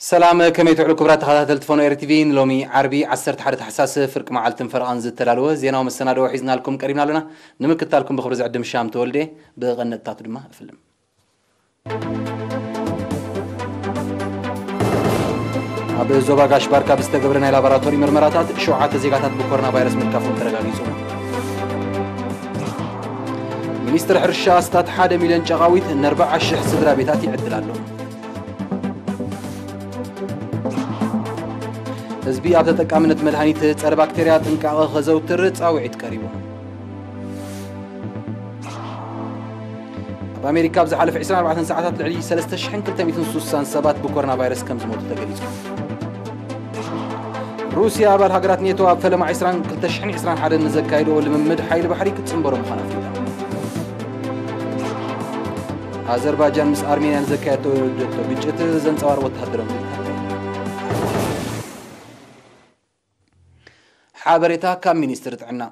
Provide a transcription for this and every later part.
ሰላም፣ ከመይ ትውዕሉ ክቡራት ተኸታተልቲ ፎኖ ኤሪ ቲቪ? ንሎሚ ዓርቢ ዓሰርተ ሓደ ታሕሳስ ፍርቂ መዓልትን ፈረቓን ዝተዳለወ ዜናዊ መሰናድኦ ሒዝናልኩም ቀሪብና ኣለና። ንምክትታልኩም ብኽብሪ ዝዕድም ሻም ተወልደ። ብቐነጥታቱ ድማ እፍልም። ኣብ ዞባ ጋሽ ባርካ ብዝተገብረ ናይ ላቦራቶሪ ምርመራታት ሸውዓተ ዜጋታት ብኮሮና ቫይረስ ምልካፎም ተረጋጊጹ። ሚኒስትር ሕርሻ ኣስታት ሓደ ሚልዮን ጨቓዊት ንኣርብዓ ሽሕ ስድራ ቤታት ይዕድል ኣሎ። ህዝቢ ኣብ ተጠቃምነት መድሃኒት ጸረ ባክቴርያ ጥንቃቐ ከዘውትር ጻውዒት ቀሪቡ። ኣብ ኣሜሪካ ኣብ ዝሓለፈ ዕስራን ኣርባዕተን ሰዓታት ልዕሊ ሰለስተ ሽሕን ክልተ ሚእትን ስሳን ሰባት ብኮሮና ቫይረስ ከም ዝሞቱ ተገሊጹ። ሩስያ ኣባል ሃገራት ኔቶ ኣብ ፈለማ ዕስራን ክልተ ሽሕን ዕስራን ሓደን ንዘካየድኦ ልምምድ ሓይሊ ባሕሪ ክትጽንበሮ ምዃና ኣፍሊጣ። ኣዘርባጃን ምስ ኣርሜንያ ንዘካየደቶ ግጭት ዘንጸባርቕ ወተሃደራዊ ምልክታት። ሓበሬታ ካብ ሚኒስትሪ ጥዕና።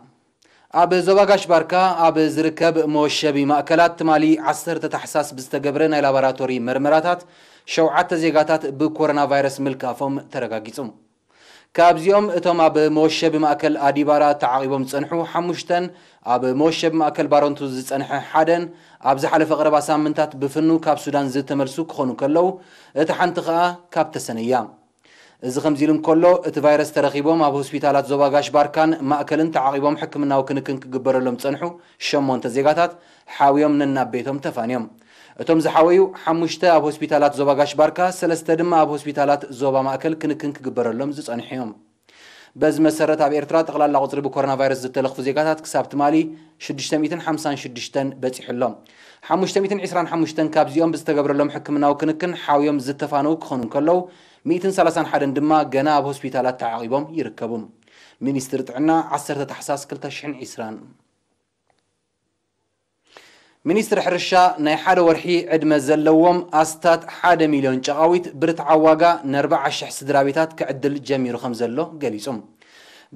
ኣብ ዞባ ጋሽ ባርካ ኣብ ዝርከብ መወሸቢ ማእከላት ትማሊ ዓሰርተ ታሕሳስ ብዝተገብረ ናይ ላቦራቶሪ መርመራታት ሸውዓተ ዜጋታት ብኮሮና ቫይረስ ምልካፎም ተረጋጊጹ። ካብዚኦም እቶም ኣብ መወሸቢ ማእከል ኣዲባራ ተዓቒቦም ዝጸንሑ ሓሙሽተን፣ ኣብ መወሸቢ ማእከል ባረንቱ ዝጸንሐ ሓደን፣ ኣብ ዝሓለፈ ቀረባ ሳምንታት ብፍኑ ካብ ሱዳን ዝተመልሱ ክኾኑ ከለዉ፣ እታ ሓንቲ ከኣ ካብ ተሰነያ። እዚ ከምዚ ኢሉ እንከሎ፣ እቲ ቫይረስ ተረኺቦም ኣብ ሆስፒታላት ዞባ ጋሽ ባርካን ማእከልን ተዓቒቦም ሕክምናዊ ክንክን ክግበረሎም ዝጸንሑ ሸሞንተ ዜጋታት ሓውዮም ነናብ ቤቶም ተፋንዮም። እቶም ዝሓወዩ ሓሙሽተ ኣብ ሆስፒታላት ዞባ ጋሽ ባርካ፣ ሰለስተ ድማ ኣብ ሆስፒታላት ዞባ ማእከል ክንክን ክግበረሎም ዝጸንሑ እዮም። በዚ መሰረት ኣብ ኤርትራ ጠቕላላ ቁጽሪ ብኮሮና ቫይረስ ዝተለኽፉ ዜጋታት ክሳብ ትማሊ ሽዱሽተ ሚእትን ሓምሳን ሽዱሽተን በጺሑ ኣሎ። ሓሙሽተ ሚእትን ዕስራን ሓሙሽተን ካብዚኦም ብዝተገብረሎም ሕክምናዊ ክንክን ሓውዮም ዝተፋነዉ ክኾኑ እንከለዉ፣ ሚእትን ሰላሳን ሓደን ድማ ገና ኣብ ሆስፒታላት ተዓቒቦም ይርከቡ። ሚኒስትሪ ጥዕና፣ ዓሰርተ ታሕሳስ ክልተ ሽሕን ዕስራን። ሚኒስትሪ ሕርሻ ናይ ሓደ ወርሒ ዕድመ ዘለዎም ኣስታት ሓደ ሚልዮን ጨቓዊት ብርትዓዊ ዋጋ ንኣርብዓ ሽሕ ስድራ ቤታት ክዕድል ጀሚሩ ከም ዘሎ ገሊጹ።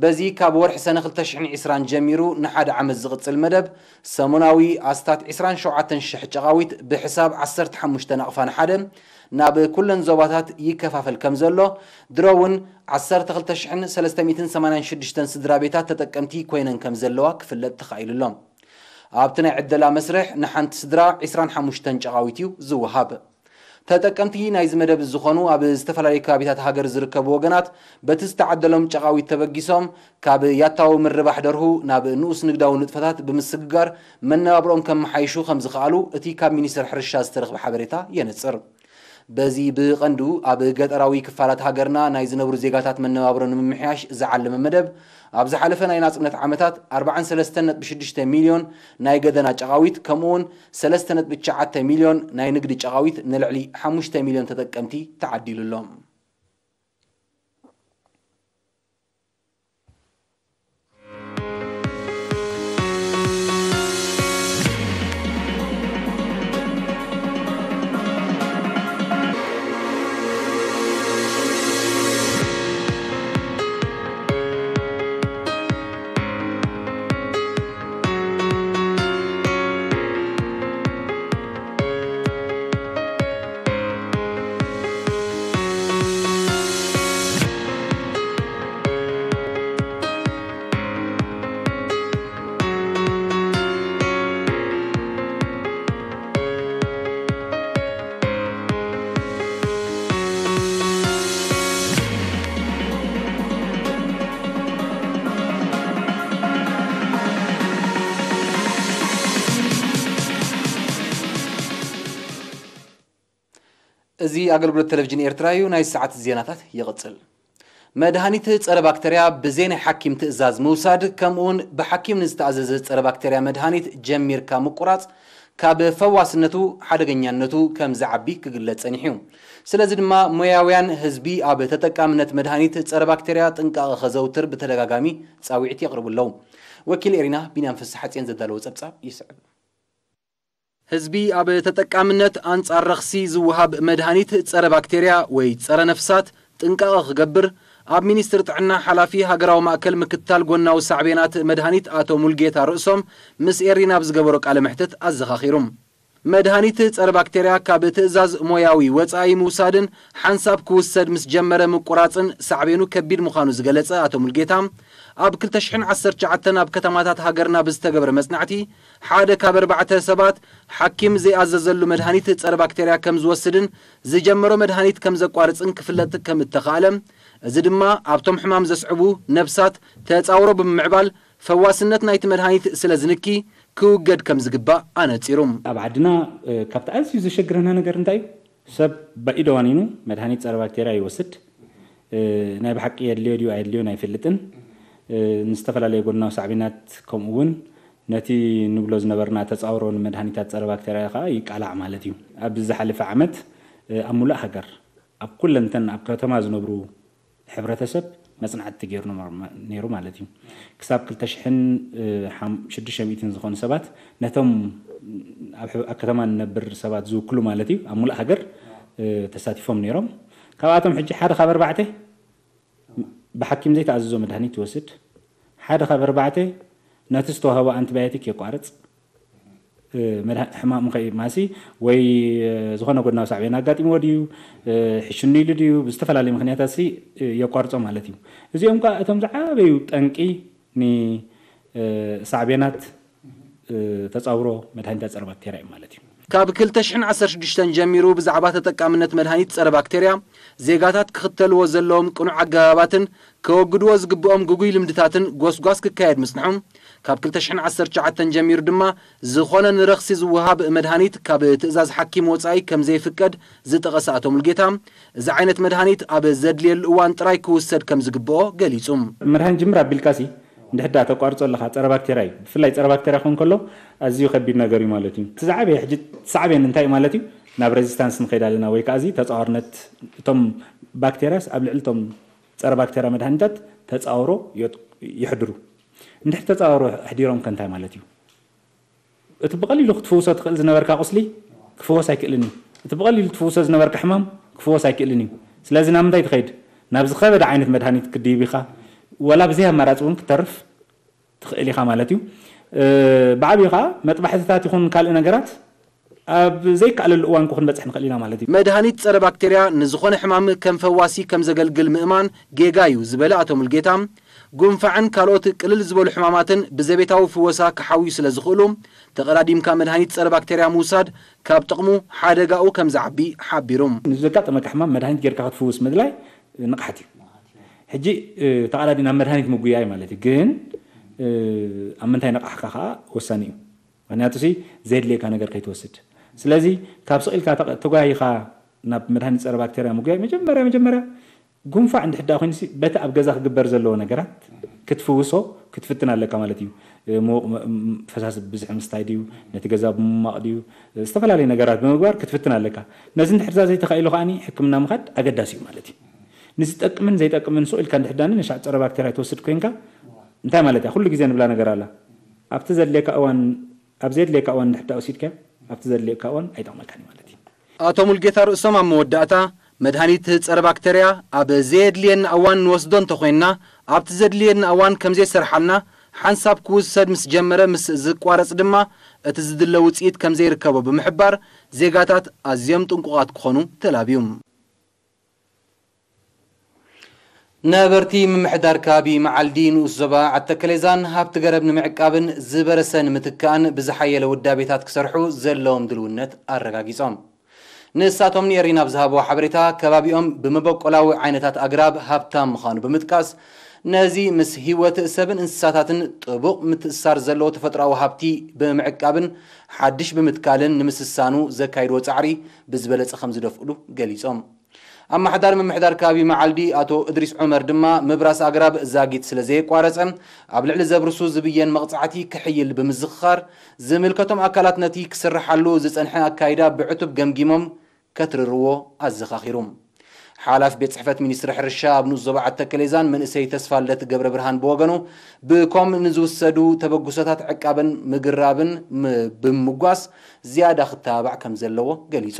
በዚ ካብ ወርሒ ሰነ ክልተ ሽሕን ዕስራን ጀሚሩ ንሓደ ዓመት ዝቕጽል መደብ ሰሙናዊ ኣስታት ዕስራን ሸውዓተን ሽሕ ጨቓዊት ብሕሳብ ዓሰርተ ሓሙሽተ ናቕፋ ንሓደ ናብ ኩለን ዞባታት ይከፋፈል ከም ዘሎ፣ ድሮ እውን ዓሰርተ ክልተ ሽሕን ሰለስተ ሚእትን ሰማንያን ሽዱሽተን ስድራ ቤታት ተጠቀምቲ ኮይነን ከም ዘለዋ ክፍለጥ ተኻኢሉ ኣሎ። ኣብቲ ናይ ዕደላ መስርሕ ንሓንቲ ስድራ ዕስራን ሓሙሽተን ጨቓዊት እዩ ዝወሃብ። ተጠቀምቲ ናይዚ መደብ ዝኾኑ ኣብ ዝተፈላለዩ ከባቢታት ሃገር ዝርከቡ ወገናት በቲ ዝተዓደሎም ጨቓዊት ተበጊሶም ካብ ያታዊ ምርባሕ ደርሁ ናብ ንኡስ ንግዳዊ ንጥፈታት ብምስግጋር መነባብሮኦም ከመሓይሹ ከም ዝኸኣሉ እቲ ካብ ሚኒስቴር ሕርሻ ዝተረኽበ ሓበሬታ የነጽር። በዚ ብቐንዱ ኣብ ገጠራዊ ክፋላት ሃገርና ናይ ዝነብሩ ዜጋታት መነባብሮ ንምምሕያሽ ዝዓለመ መደብ፣ ኣብ ዝሓለፈ ናይ ናጽነት ዓመታት ኣርባዓን ሰለስተን ነጥቢ ሽዱሽተ ሚልዮን ናይ ገደና ጨቓዊት፣ ከምኡውን ሰለስተ ነጥቢ ትሽዓተ ሚልዮን ናይ ንግዲ ጨቓዊት ንልዕሊ ሓሙሽተ ሚልዮን ተጠቀምቲ ተዓዲሉ ኣሎ። እዚ ኣገልግሎት ቴሌቪዥን ኤርትራ እዩ። ናይ ሰዓት ዜናታት ይቕጽል። መድሃኒት ጸረ ባክተርያ ብዘይ ናይ ሓኪም ትእዛዝ ምውሳድ፣ ከምኡውን ብሓኪም ንዝተኣዘዘ ጸረ ባክተርያ መድሃኒት ጀሚርካ ምቁራጽ፣ ካብ ፈዋስነቱ ሓደገኛነቱ ከም ዝዓቢ ክግለጽ ጸኒሑ እዩ። ስለዚ ድማ ሞያውያን ህዝቢ ኣብ ተጠቃምነት መድሃኒት ጸረ ባክተርያ ጥንቃቐ ከዘውትር ብተደጋጋሚ ጻውዒት የቕርቡ ኣለዉ። ወኪል ኤሪና ቢንያም ፍስሓጽዮን ዘዳለዎ ጸብጻብ ይስዕብ። ህዝቢ ኣብ ተጠቃምነት ኣንጻር ረኽሲ ዝወሃብ መድሃኒት ጸረ ባክቴርያ ወይ ጸረ ነፍሳት ጥንቃቐ ክገብር፣ ኣብ ሚኒስትሪ ጥዕና ሓላፊ ሃገራዊ ማእከል ምክትታል ጎናዊ ሳዕቤናት መድሃኒት ኣቶ ሙልጌታ ርእሶም ምስ ኤሪና ኣብ ዝገበሮ ቃለ መሕትት ኣዘኻኺሩ። መድሃኒት ጸረ ባክቴርያ ካብ ትእዛዝ ሞያዊ ወጻኢ ምውሳድን ሓንሳብ ክውሰድ ምስ ጀመረ ምቁራጽን ሳዕቤኑ ከቢድ ምዃኑ ዝገለጸ ኣቶ ሙልጌታ፣ ኣብ ክልተ ሽሕን ዓሰርተ ትሽዓተን ኣብ ከተማታት ሃገርና ብዝተገብረ መጽናዕቲ ሓደ ካብ ኣርባዕተ ሰባት ሓኪም ዘይኣዘዘሉ መድሃኒት ጸረ ባክቴርያ ከም ዝወስድን ዝጀመሮ መድሃኒት ከም ዘቋርጽን ክፍለጥ ከም እተኻእለ፣ እዚ ድማ ኣብቶም ሕማም ዘስዕቡ ነብሳት ተጻውሮ ብምምዕባል ፈዋስነት ናይቲ መድሃኒት ስለ ዝንኪ ክውገድ ከም ዝግባእ ኣነጺሩ። ኣብ ዓድና ካብቲ ኣዝዩ ዘሸግረና ነገር እንታይ እዩ? ሰብ ባኢዶ ዋኒኑ መድሃኒት ጸረ ባክቴርያ ይወስድ። ናይ ብሓቂ የድልዮ ድዩ ኣየድልዮን ኣይፈልጥን። ንዝተፈላለየ ጎድናዊ ሳዕቤናት ከምኡ እውን ነቲ ንብሎ ዝነበርና ተጻውሮ ንመድሃኒታት ጸረ ባክቴርያ ከኣ ይቃላዕ ማለት እዩ። ኣብ ዝሓለፈ ዓመት ኣብ ሙሉእ ሃገር ኣብ ኩለንተን ኣብ ከተማ ዝነብሩ ሕብረተሰብ መጽናዕቲ ተገይሩ ነይሩ ማለት እዩ። ክሳብ ክልተ ሽሕን ሽዱሽተ ሚእትን ዝኾኑ ሰባት ነቶም ኣብ ከተማ ንነብር ሰባት ዝውክሉ ማለት እዩ ኣብ ሙሉእ ሃገር ተሳቲፎም ነይሮም። ካብኣቶም ሕጂ ሓደ ካብ ኣርባዕተ ብሓኪም ዘይተኣዘዞ መድሃኒት ይወስድ። ሓደ ካብ ኣርባዕተ ነቲ ዝተዋህቦ ኣንቲባዮቲክ የቋርጽ። ሕማም ከማሲ ወይ ዝኾነ ጎድናዊ ሳዕቤን ኣጋጢምዎ ድዩ፣ ሕሽኑ ኢሉ ድዩ፣ ብዝተፈላለዩ ምክንያታት የቋርጾ ማለት እዩ። እዚኦም ከ እቶም ዝዓበዩ ጠንቂ ንሳዕቤናት ተጻውሮ መድሃኒታት ጸረ ባክቴርያ እዩ ማለት እዩ። ካብ ክልተ ሽሕን ዓሰርተ ሽዱሽተን ጀሚሩ ብዛዕባ ተጠቃምነት መድሃኒት ጸረ ባክቴርያ ዜጋታት ክኽተልዎ ዘለዎም ቅኑዕ ኣገባባትን ከወግድዎ ዝግብኦም ግጉይ ልምድታትን ጎስጓስ ክካየድ ምጽንሑ፣ ካብ ክልተ ሽሕን ዓሰርተ ትሽዓተን ጀሚሩ ድማ ዝኾነ ንረኽሲ ዝወሃብ መድሃኒት ካብ ትእዛዝ ሓኪም ወጻኢ ከም ዘይፍቀድ ዝጠቐሰ ኣቶ ሙልጌታ፣ እዚ ዓይነት መድሃኒት ኣብ ዘድልየሉ እዋን ጥራይ ክውሰድ ከም ዝግብኦ ገሊጹ። መድሃኒት ጅምር ኣቢልካሲ እንድሕዳ ተቋርጾ ኣለኻ ጸረ ባክቴርያ እዩ። ብፍላይ ጸረ ባክቴርያ ክኸውን ከሎ ኣዝዩ ከቢድ ነገር እዩ ማለት እዩ። እቲ ዝዓበየ ሕጂ ሳዕቤን እንታይ እዩ ማለት እዩ? ናብ ሬዚስታንስ ንኸይድ ኣለና ወይ ከኣ እዚ ተጻዋርነት እቶም ባክቴርያስ ኣብ ልዕሊ እቶም ጸረ ባክቴርያ መድሃኒታት ተጻውሮ የጥ- የሕድሩ። እንድሕር ተጻውሮ ኣሕዲሮም ከ እንታይ ማለት እዩ? እቲ ብቐሊሉ ክትፍውሶ ትኽእል ዝነበርካ ቁስሊ ክፍወስ ኣይክእልን እዩ። እቲ ብቐሊሉ ትፍውሶ ዝነበርካ ሕማም ክፍወስ ኣይክእልን እዩ። ስለዚ ናብ ምንታይ ትኸይድ? ናብ ዝኸበደ ዓይነት መድሃኒት ክትድይብ ኢኻ። ወላ ብዘይ ኣማራጺ እውን ክትተርፍ ትኽእል ኢኻ ማለት እዩ። ብዓብዩ ከዓ መጥባሕትታት ይኹን ካልእ ነገራት ኣብ ዘይከኣለሉ እዋን ክንበፅሕ ንኽእል ኢና ማለት እዩ። መድሃኒት ፀረ ባክቴርያ ንዝኾነ ሕማም ከም ፈዋሲ ከም ዘገልግል ምእማን ጌጋ እዩ ዝበለ ኣቶ ሙልጌታ፣ ጉንፋዕን ካልኦት ቅልል ዝበሉ ሕማማትን ብዘቤታዊ ፍወሳ ክሓውዩ ስለ ዝኽእሉ፣ ተቐዳዲምካ መድሃኒት ፀረ ባክቴርያ ምውሳድ ካብ ጥቕሙ ሓደጋኡ ከም ዝዓቢ ሓቢሩ። ንዘጋጠመካ ሕማም መድሃኒት ጌርካ ክትፍውስ ምድላይ ንቕሓት እዩ። ሕጂ ተቐዳዲ ናብ መድሃኒት ምጉያይ ማለት እዩ። ግን ኣብ ምንታይ ነቓሕካ ከዓ ወሳኒ እዩ። ምክንያቱ ሲ ዘየድልየካ ነገር ከይትወስድ። ስለዚ ካብ ስቕ ኢልካ ተጓይኻ ናብ መድሃኒት ፀረ ባክቴርያ ምጉያይ መጀመርያ መጀመርያ ጉንፋዕ እንድሕር ደኣ ኮይኑ ሲ በቲ ኣብ ገዛ ክግበር ዘለዎ ነገራት ክትፍውሶ ክትፍትን ኣለካ ማለት እዩ። ምውቕ ፈሳሲ ብዝሒ ምስታይ ድዩ፣ ነቲ ገዛ ብምማቕ ድዩ፣ ዝተፈላለዩ ነገራት ብምግባር ክትፍትን ኣለካ። ነዚ እንድሕር ዘይተኻኢሉ ከዓኒ ሕክምና ምኻድ ኣገዳሲ እዩ ማለት እዩ። ንዝጠቅምን ዘይጠቅምን ስቕ ኢልካ እንድሕር ደኣ ነሻዕ ፀረ ባክቴርያ ትወስድ ኮይንካ እንታይ ማለት እያ? ኩሉ ግዜ ንብላ ነገር ኣላ። ኣብቲ ዘድልየካ እዋን ኣብ ዘየድልየካ እዋን እንድሕር ደኣ ወሲድካዮ ኣብቲ ዘድልየካ እዋን ኣይጠቕመካን እዩ ማለት እዩ። ኣቶ ሙልጌታ ርእሶም ኣብ መወዳእታ መድሃኒት ጸረ ባክተርያ ኣብ ዘየድልየና እዋን ንወስዶ እንተኾይንና ኣብቲ ዘድልየና እዋን ከም ዘይሰርሓልና ሓንሳብ ክውሰድ ምስ ጀመረ ምስ ዝቋረጽ ድማ እቲ ዝድለ ውጽኢት ከም ዘይርከቦ ብምሕባር ዜጋታት ኣዝዮም ጥንቁቓት ክኾኑ ተላብዩ። ነበርቲ ምምሕዳር ከባቢ መዓልዲ ንኡስ ዞባ ዓተከሌዛን ሃብቲ ገረብ ንምዕቃብን ዝበረሰ ንምትካእን ብዝሓየለ ውዳቤታት ክሰርሑ ዘለዎም ድልውነት ኣረጋጊጾም። ንሳቶም ንኤሪና ብዝሃብዎ ሓበሬታ ከባቢኦም ብመበቆላዊ ዓይነታት ኣግራብ ሃብታም ምዃኑ ብምጥቃስ ነዚ ምስ ህይወት ሰብን እንስሳታትን ጥቡቕ ምትእስሳር ዘለዎ ተፈጥሮኣዊ ሃብቲ ብምዕቃብን ሓድሽ ብምትካልን ንምስሳኑ ዘካይድዎ ጻዕሪ ብዝበለጸ ከም ዝደፍእሉ ገሊጾም። ኣማሕዳሪ ምምሕዳር ከባቢ መዓልዲ ኣቶ እድሪስ ዑመር ድማ ምብራስ ኣግራብ ዛጊት ስለ ዘየቋረጸ ኣብ ልዕሊ ዘብርሱ ዝብየን መቕጻዕቲ ክሕይል ብምዝኽኻር ዝምልከቶም ኣካላት ነቲ ክስርሓሉ ዝጸንሐ ኣካይዳ ብዕቱብ ገምጊሞም ከትርርዎ ኣዘኻኺሩ። ሓላፊ ቤት ጽሕፈት ሚኒስትሪ ሕርሻ ኣብ ንኡስ ዞባ ዓተከሌዛን መንእሰይ ተስፋልደት ገብረ ብርሃን ብወገኑ ብኮም ንዝውሰዱ ተበግሶታት ዕቃብን ምግራብን ብምጓስ ዝያዳ ክተባባዕ ከም ዘለዎ ገሊጹ።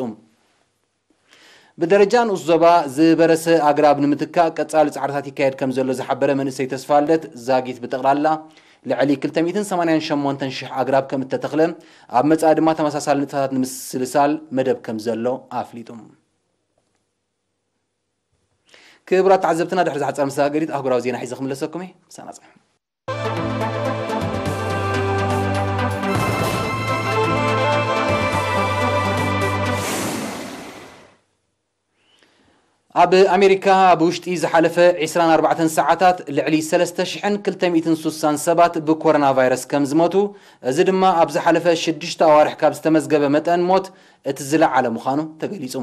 ብደረጃ ንኡስ ዞባ ዝበረሰ ኣግራብ ንምትካእ ቀጻሊ ጻዕርታት ይካየድ ከም ዘሎ ዝሓበረ መንእሰይ ተስፋልደት ዛጊት ብጠቕላላ ልዕሊ ክልተ ሚእትን ሰማንያን ሸሞንተን ሽሕ ኣግራብ ከም እተተኽለ፣ ኣብ መጻኢ ድማ ተመሳሳሊ ንጥፈታት ንምስልሳል መደብ ከም ዘሎ ኣፍሊጡ። ክቡራት ተዓዘብትና፣ ድሕሪ ዝሓጸረ መሰጋገሪት ኣህጉራዊ ዜና ሒዘ ክምለሰኩም እየ። ምሳና ጽንሑ። ኣብ ኣሜሪካ ኣብ ውሽጢ ዝሓለፈ ዕስራን ኣርባዕተን ሰዓታት ልዕሊ ሰለስተ ሽሕን ክልተ ሚእትን ሱሳን ሰባት ብኮሮና ቫይረስ ከም ዝሞቱ፣ እዚ ድማ ኣብ ዝሓለፈ ሽዱሽተ ኣዋርሕ ካብ ዝተመዝገበ መጠን ሞት እቲ ዝለዓለ ምዃኑ ተገሊጹ።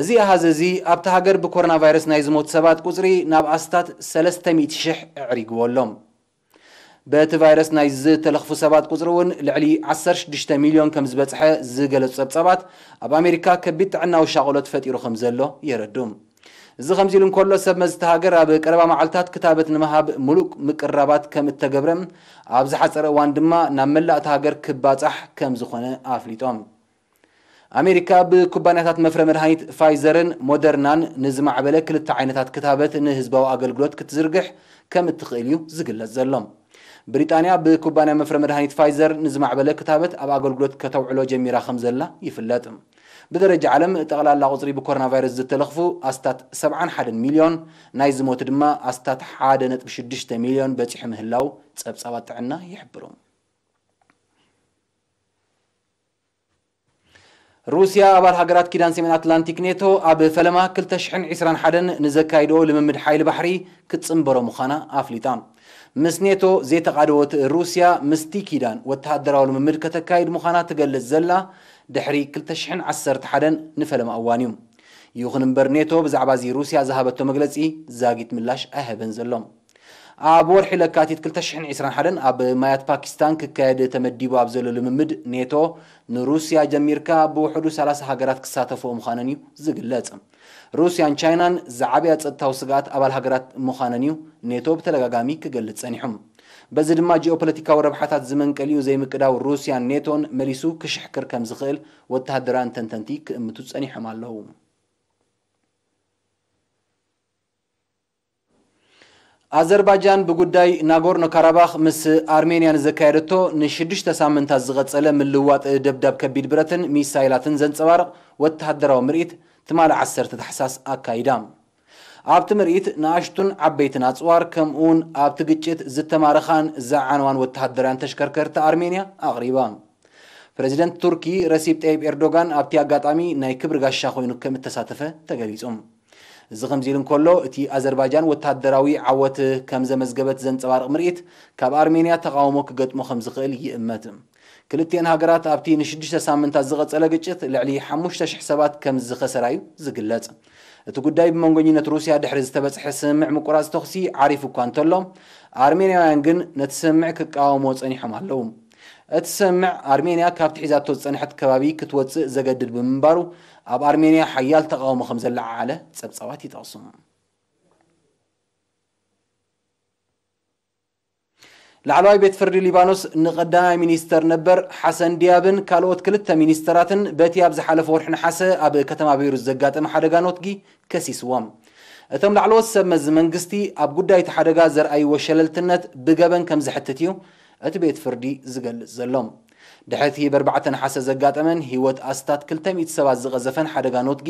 እዚ ኣሃዝ እዚ ኣብታ ሃገር ብኮሮና ቫይረስ ናይ ዝሞቱ ሰባት ቁጽሪ ናብ ኣስታት ሰለስተ ሚእቲ ሽሕ ኣዕሪግዎ ኣሎ። በቲ ቫይረስ ናይ ዝተለኽፉ ሰባት ቁጽሪ እውን ልዕሊ ዓሰርተ ሽዱሽተ ሚልዮን ከም ዝበጽሐ ዝገለጹ ጸብጻባት፣ ኣብ ኣሜሪካ ከቢድ ጥዕናዊ ሻቕሎት ፈጢሩ ከም ዘሎ የረዱ። እዚ ከምዚ ኢሉ እንከሎ፣ ሰብ መዚ እታ ሃገር ኣብ ቀረባ መዓልታት ክታበት ንምሃብ ምሉእ ምቅርራባት ከም እተገብረ፣ ኣብ ዝሓጸረ እዋን ድማ ናብ መላእ እታ ሃገር ክባጻሕ ከም ዝኾነ ኣፍሊጦም። ኣሜሪካ ብኩባንያታት መፍረ መድሃኒት ፋይዘርን ሞደርናን ንዝማዕበለ ክልተ ዓይነታት ክታበት ንህዝባዊ ኣገልግሎት ክትዝርግሕ ከም እትኽእል እዩ ዝግለጽ ዘሎ። ብሪጣንያ ብኩባንያ መፍረ መድሃኒት ፋይዘር ንዝማዕበለ ክታበት ኣብ ኣገልግሎት ከተውዕሎ ጀሚራ ከም ዘላ ይፍለጥ። ብደረጃ ዓለም፣ ጠቕላላ ቁጽሪ ብኮሮና ቫይረስ ዝተለኽፉ ኣስታት ሰብዓን ሓደን ሚልዮን፣ ናይ ዝሞቱ ድማ ኣስታት ሓደ ነጥቢ ሽዱሽተ ሚልዮን በጺሑ ምህላው ጸብጻባት ጥዕና ይሕብሩ። ሩስያ፣ ኣባል ሃገራት ኪዳን ሰሜን ኣትላንቲክ ኔቶ፣ ኣብ ፈለማ ክልተ ሽሕን ዕስራን ሓደን ንዘካይድኦ ልምምድ ሓይሊ ባሕሪ ክትጽንበሮ ምዃና ኣፍሊጣ። ምስ ኔቶ ዘይተቓደወት ሩስያ፣ ምስቲ ኪዳን ወተሃደራዊ ልምምድ ከተካይድ ምዃና ትገልጽ ዘላ፣ ድሕሪ ክልተ ሽሕን ዓሰርተ ሓደን ንፈለማ እዋን እዩ። ይኹን እምበር፣ ኔቶ ብዛዕባ እዚ ሩስያ ዝሃበቶ መግለጺ ዛጊት ምላሽ ኣይሃበን ዘሎ። ኣብ ወርሒ ለካቲት ክልተ ሽሕን ዕስራን ሓደን ኣብ ማያት ፓኪስታን ክካየድ ተመዲቡ ኣብ ዘሎ ልምምድ ኔቶ፣ ንሩስያ ጀሚርካ ብውሕዱ ሰላሳ ሃገራት ክሳተፍኦ ምዃነን እዩ ዝግለጽ። ሩስያን ቻይናን ዝዓበያ ጸጥታዊ ስግኣት ኣባል ሃገራት ምዃነን እዩ ኔቶ ብተደጋጋሚ ክገልጽ ጸኒሑ። በዚ ድማ ጂኦፖለቲካዊ ረብሓታት ዝመንቀሊኡ ዘይምቅዳው ሩስያን ኔቶን መሊሱ ክሽሕክር ከም ዝኽእል ወተሃደራውያን ተንተንቲ ክእምቱ ጸኒሖም ኣለዉ። ኣዘርባጃን ብጉዳይ ናጎርኖ ካራባኽ ምስ ኣርሜንያ ንዘካየደቶ ንሽዱሽተ ሳምንታት ዝቐጸለ ምልውዋጥ ደብዳብ ከቢድ ብረትን ሚሳይላትን ዘንጸባርቕ ወተሃደራዊ ምርኢት ትማሊ ዓሰርተ ታሕሳስ ኣካይዳ። ኣብቲ ምርኢት ንኣሽቱን ዓበይትን ኣጽዋር፣ ከምኡውን ኣብቲ ግጭት ዝተማረኻን ዝዓነዋን ወተሃደራውያን ተሽከርከርቲ ኣርሜንያ ኣቕሪባ። ፕረዚደንት ቱርኪ ረሲፕ ጠይብ ኤርዶጋን ኣብቲ ኣጋጣሚ ናይ ክብሪ ጋሻ ኮይኑ ከም እተሳተፈ ተገሊጹ። እዚ ከምዚ ኢሉ እንከሎ፣ እቲ ኣዘርባጃን ወተሃደራዊ ዓወት ከም ዘመዝገበት ዘንጸባርቕ ምርኢት ካብ ኣርሜንያ ተቓውሞ ክገጥሞ ከም ዝኽእል ይእመት። ክልቲኤን ሃገራት ኣብቲ ንሽዱሽተ ሳምንታት ዝቐጸለ ግጭት ልዕሊ ሓሙሽተ ሽሕ ሰባት ከም ዝኸሰራ እዩ ዝግለጽ። እቲ ጉዳይ ብመንጎኝነት ሩስያ ድሕሪ ዝተበጽሐ ስምምዕ ምቁራጽ ተኹሲ ዓሪፉ እኳ እንተሎ፣ ኣርሜንያውያን ግን ነቲ ስምምዕ ክቃወምዎ ጸኒሖም ኣለዉ። እቲ ስምምዕ፣ ኣርሜንያ ካብቲ ሒዛቶ ዝጸንሐት ከባቢ ክትወጽእ ዘገድድ ብምንባሩ፣ ኣብ ኣርሜንያ ሓያል ተቓውሞ ከም ዘለዓዓለ ጸብጻባት ይጠቕሱ። ላዕለዋይ ቤት ፍርዲ ሊባኖስ ንቀዳማይ ሚኒስተር ነበር ሓሰን ዲያብን ካልኦት ክልተ ሚኒስተራትን በቲ ኣብ ዝሓለፈ ወርሒ ነሓሰ ኣብ ከተማ ቤይሩት ዘጋጠመ ሓደጋ ኖትጊ ከሲስዎም። እቶም ላዕለዎት ሰብ መዚ መንግስቲ ኣብ ጉዳይ እቲ ሓደጋ ዘርኣይዎ ሸለልትነት ብገበን ከም ዘሕትት እዩ እቲ ቤት ፍርዲ ዝገልጽ ዘሎ። ድሕሪ እቲ በርባዕተ ነሓሰ ዘጋጠመን ህይወት ኣስታት ክልተ ሚእቲ ሰባት ዝቐዘፈን ሓደጋ ኖትጊ፣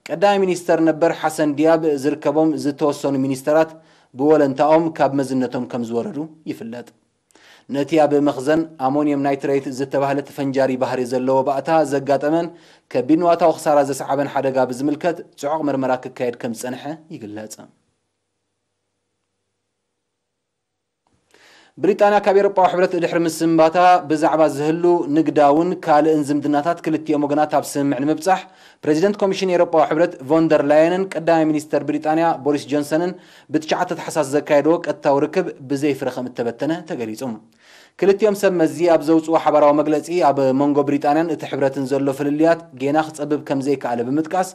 ቀዳማይ ሚኒስተር ነበር ሓሰን ዲያብ ዝርከቦም ዝተወሰኑ ሚኒስተራት ብወለንታኦም ካብ መዝነቶም ከም ዝወረዱ ይፍለጥ። ነቲ ኣብ መኽዘን ኣሞንየም ናይትሬት ዝተባህለ ተፈንጃሪ ባህሪ ዘለዎ ባእታ ዘጋጠመን ከቢድ ንዋታዊ ክሳራ ዘስዓበን ሓደጋ ብዝምልከት ጽዑቕ ምርመራ ክካየድ ከም ዝጸንሐ ይግለጽ። ብሪጣንያ ካብ ኤውሮጳዊ ሕብረት ድሕሪ ምስንባታ፣ ብዛዕባ ዝህሉ ንግዳውን ካልእን ዝምድናታት ክልቲኦም ወገናት ኣብ ስምምዕ ንምብጻሕ፣ ፕረዚደንት ኮሚሽን ኤውሮጳዊ ሕብረት ቮንደር ላየንን ቀዳማይ ሚኒስተር ብሪጣንያ ቦሪስ ጆንሰንን ብትሽዓተ ታሕሳስ ዘካየድዎ ቀጥታዊ ርክብ ብዘይ ፍረ ከም እተበተነ ተገሊጹ። ክልቲኦም ሰብ መዚ ኣብ ዘውጽዎ ሓባራዊ መግለጺ፣ ኣብ መንጎ ብሪጣንያን እቲ ሕብረትን ዘሎ ፍልልያት ጌና ክጸብብ ከም ዘይከኣለ ብምጥቃስ፣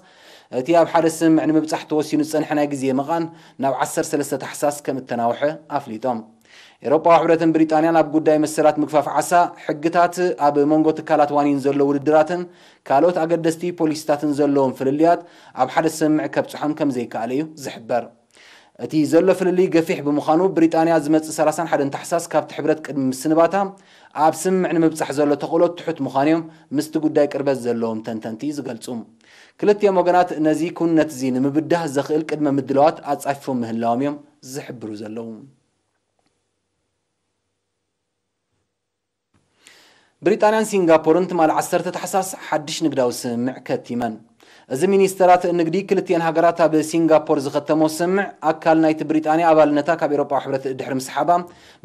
እቲ ኣብ ሓደ ስምምዕ ንምብጻሕ ተወሲኑ ዝጸንሐ ናይ ግዜ መቓን ናብ ዓሰርተ ሰለስተ ታሕሳስ ከም እተናውሐ ኣፍሊጦም። ኤውሮጳዊ ሕብረትን ብሪጣንያን ኣብ ጉዳይ መሰላት ምግፋፍ ዓሳ፣ ሕግታት፣ ኣብ መንጎ ትካላት ዋኒን ዘሎ ውድድራትን ካልኦት ኣገደስቲ ፖሊሲታትን ዘለዎም ፍልልያት ኣብ ሓደ ስምምዕ ከብጽሖም ከም ዘይከኣለ እዩ ዝሕበር። እቲ ዘሎ ፍልልይ ገፊሕ ብምዃኑ፣ ብሪጣንያ ዝመጽእ ሰላሳን ሓደን ታሕሳስ ካብቲ ሕብረት ቅድሚ ምስንባታ ኣብ ስምምዕ ንምብጻሕ ዘሎ ተኽእሎ ትሑት ምዃኑ'ዮም ምስቲ ጉዳይ ቅርበት ዘለዎም ተንተንቲ ዝገልጹ። ክልቲኦም ወገናት ነዚ ኩነት'ዚ ንምብዳህ ዘኽእል ቅድመ ምድላዋት ኣጻፊፎም ምህላዎም እዮም ዝሕብሩ ዘለዉ። ብሪጣንያን ሲንጋፖርን ትማሊ ዓሰርተ ታሕሳስ ሓድሽ ንግዳዊ ስምምዕ ከቲመን። እዚ ሚኒስተራት ንግዲ ክልቲኤን ሃገራት ኣብ ሲንጋፖር ዝኸተሞ ስምምዕ ኣካል ናይቲ ብሪጣንያ ኣባልነታ ካብ ኤውሮጳዊ ሕብረት ድሕሪ ምስሓባ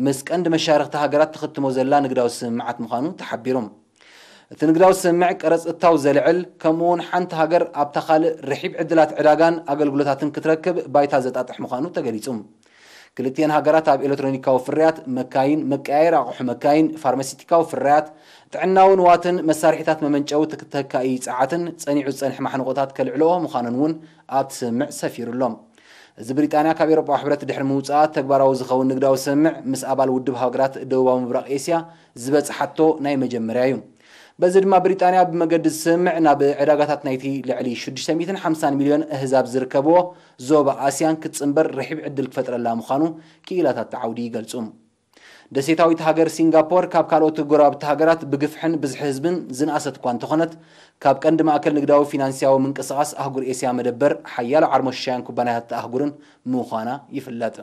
ምስ ቀንዲ መሻርኽቲ ሃገራት ትኽትሞ ዘላ ንግዳዊ ስምምዓት ምዃኑ ተሓቢሩ። እቲ ንግዳዊ ስምምዕ ቀረጽ እታው ዘልዕል፣ ከምኡ እውን ሓንቲ ሃገር ኣብታ ካልእ ርሒብ ዕድላት ዕዳጋን ኣገልግሎታትን ክትረክብ ባይታ ዘጣጥሕ ምዃኑ ተገሊጹ። ክልቲኤን ሃገራት ኣብ ኤሌክትሮኒካዊ ፍርያት፣ መካይን፣ መቀያየሪ ኣቑሑ መካይን፣ ፋርማሲቲካዊ ፍርያት፣ ጥዕናዊ ንዋትን መሳርሒታት መመንጨዊ ተተካኢ ጸዓትን ጸኒዑ ዝጸንሐ ማሕንቖታት ከልዕልኦ ምዃነን እውን ኣብቲ ስምምዕ ሰፊሩ ኣሎ። እዚ ብሪጣንያ ካብ ኤውሮጳዊ ሕብረት ድሕሪ ምውጽኣ ተግባራዊ ዝኸውን ንግዳዊ ስምምዕ ምስ ኣባል ውድብ ሃገራት ደቡባዊ ምብራቕ ኤስያ ዝበጽሓቶ ናይ መጀመርያ እዩ። በዚ ድማ ብሪጣንያ ብመገዲ ዝስምምዕ ናብ ዕዳጋታት ናይቲ ልዕሊ ሽዱሽተ ሚእትን ሓምሳን ሚልዮን ኣህዛብ ዝርከብዎ ዞባ ኣስያን ክትጽንበር ርሒብ ዕድል ክፈጥረላ ምዃኑ ክኢላታት እቲ ዓውዲ ይገልጹ። ደሴታዊት ሃገር ሲንጋፖር ካብ ካልኦት ጎረባብቲ ሃገራት ብግፍሕን ብዝሒ ህዝብን ዝነኣሰት እኳ እንተኾነት፣ ካብ ቀንዲ ማእከል ንግዳዊ ፊናንስያዊ ምንቅስቓስ ኣህጉር ኤስያ መደበር ሓያሎ ዓርሞሽሻያን ኩባንያታት ኣህጉርን ምዃና ይፍለጥ።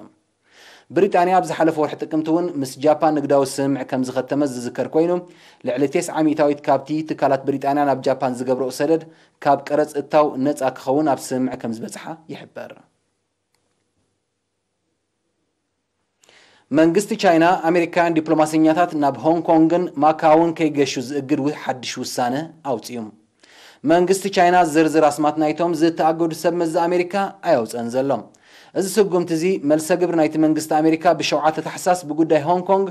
ብሪጣንያ ኣብ ዝሓለፈ ወርሒ ጥቅምቲ እውን ምስ ጃፓን ንግዳዊ ስምምዕ ከም ዝኸተመት ዝዝከር ኮይኑ፣ ልዕሊ ተስዓ ሚእታዊት ካብቲ ትካላት ብሪጣንያ ናብ ጃፓን ዝገብርኦ ሰደድ ካብ ቀረጽ እታው ነጻ ክኸውን ኣብ ስምምዕ ከም ዝበጽሓ ይሕበር። መንግስቲ ቻይና ኣሜሪካውያን ዲፕሎማሰኛታት ናብ ሆንግ ኮንግን ማካውን ከይገሹ ዝእግድ ው- ሓድሽ ውሳነ ኣውጺኡ። መንግስቲ ቻይና ዝርዝር ኣስማት ናይቶም ዝተኣገዱ ሰብ መዚ ኣሜሪካ ኣየውፀን ዘሎ። እዚ ስጉምቲ እዚ መልሰ ግብሪ ናይቲ መንግስቲ ኣሜሪካ ብሸውዓተ ታሕሳስ ብጉዳይ ሆንግ ኮንግ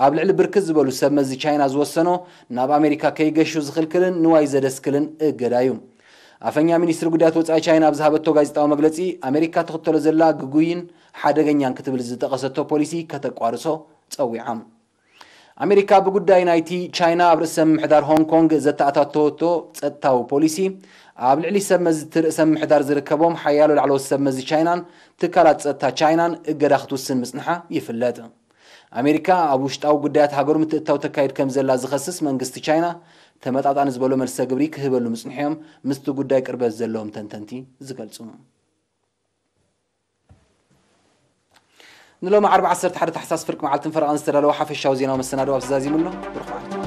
ኣብ ልዕሊ ብርክት ዝበሉ ሰብ መዚ ቻይና ዝወሰኖ ናብ ኣሜሪካ ከይገሹ ዝኽልክልን ንዋይ ዘደስክልን እገዳ እዩ። ኣፈኛ ሚኒስትሪ ጉዳያት ወጻኢ ቻይና ኣብ ዝሃበቶ ጋዜጣዊ መግለጺ፣ ኣሜሪካ ትኽተሎ ዘላ ግጉይን ሓደገኛን ክትብል ዝጠቐሰቶ ፖሊሲ ከተቋርሶ ጸዊዓ። ኣሜሪካ ብጉዳይ ናይቲ ቻይና ኣብ ርእሰ ምምሕዳር ሆንግ ኮንግ ዘተኣታተወቶ ጸጥታዊ ፖሊሲ፣ ኣብ ልዕሊ ሰብ መዚ እቲ ርእሰ ምምሕዳር ዝርከቦም ሓያሎ ላዕለዎት ሰብ መዚ ቻይናን ትካላት ጸጥታ ቻይናን እገዳ ክትውስን ምጽንሓ ይፍለጥ። ኣሜሪካ ኣብ ውሽጣዊ ጉዳያት ሃገሩ ምትእትታው ተካይድ ከም ዘላ ዝኸስስ መንግስቲ ቻይና፣ ተመጣጣኒ ዝበሎ መልሰ ግብሪ ክህበሉ ምጽንሑ እዮም ምስቲ ጉዳይ ቅርበት ዘለዎም ተንተንቲ ዝገልጹ። ንሎሚ ዓርቢ ዓሰርተ ሓደ ታሕሳስ ፍርቂ መዓልትን ፈረቓን ዝተዳለወ ሓፈሻዊ ዜናዊ መሰናድኦ ኣብዚ ዛዚሙ ኣሎ። ብሩኽ መዓልቲ።